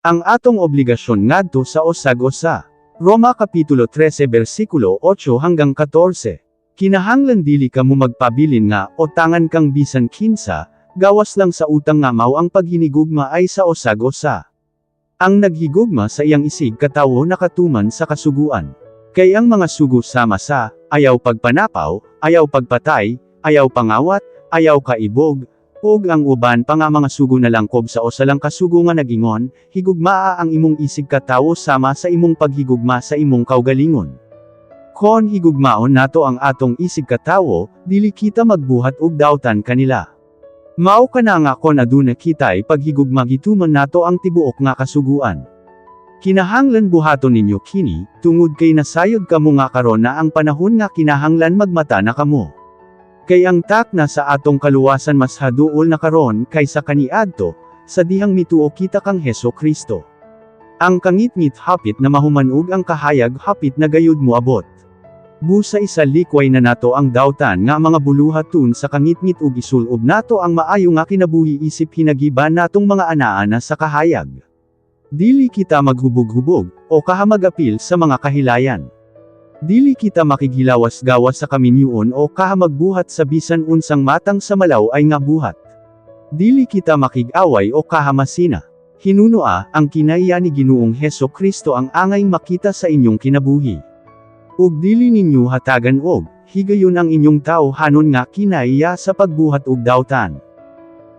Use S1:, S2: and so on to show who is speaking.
S1: Ang atong obligasyon ngadto sa usag-usa. Roma Kapitulo 13 versikulo 8 hanggang 14. Kinahanglan dili kamo magpabilin nga utangan kang bisan kinsa, gawas lang sa utang nga mao ang paghinigugma ay sa usag-usa. Ang naghigugma sa iyang isig katawo nakatuman sa kasuguan. Kay ang mga sugo sama sa ayaw pagpanapaw, ayaw pagpatay, ayaw pangawat, ayaw kaibog, ug ang uban pa nga mga sugo nalangkob sa usa lang ka sugo nga nagingon, "Higugmaa ang imong isig katawo sama sa imong paghigugma sa imong kaugalingon." Kon higugmaon nato ang atong isig katawo, dili kita magbuhat og dautan kanila. Mao kana nga kon aduna kitay paghigugma, gituman nato ang tibuok nga kasuguan. Kinahanglan buhaton ninyo kini, tungod kay nasayod kamo nga karon na ang panahon nga kinahanglan magmata na kamo. Kay ang takna sa atong kaluwasan mas haduol na karon kaysa kaniadto, sa dihang mituo kita kang Heso Kristo. Ang kangitngit hapit na mahuman ug ang kahayag hapit na gayud moabot. Busa isalikway na nato ang dautan nga mga buluhaton sa kangitngit ug isulob nato ang maayo nga kinabuhi isip hinagiban natong mga anaana sa kahayag. Dili kita maghubog-hubog, o kaha mag-apil sa mga kahilayan. Dili kita makighilawas-gawas sa kaminyoon o kaha magbuhat sa bisan unsang matang sa malaw-ay nga buhat. Dili kita makig-away o kaha masina. Hinunoa, ang kinaiya ni Ginoong Heso Kristo ang angay makita sa inyong kinabuhi. Ug dili ninyo hatagan og higayon ang inyong tawhanon nga kinaiya sa pagbuhat og dautan.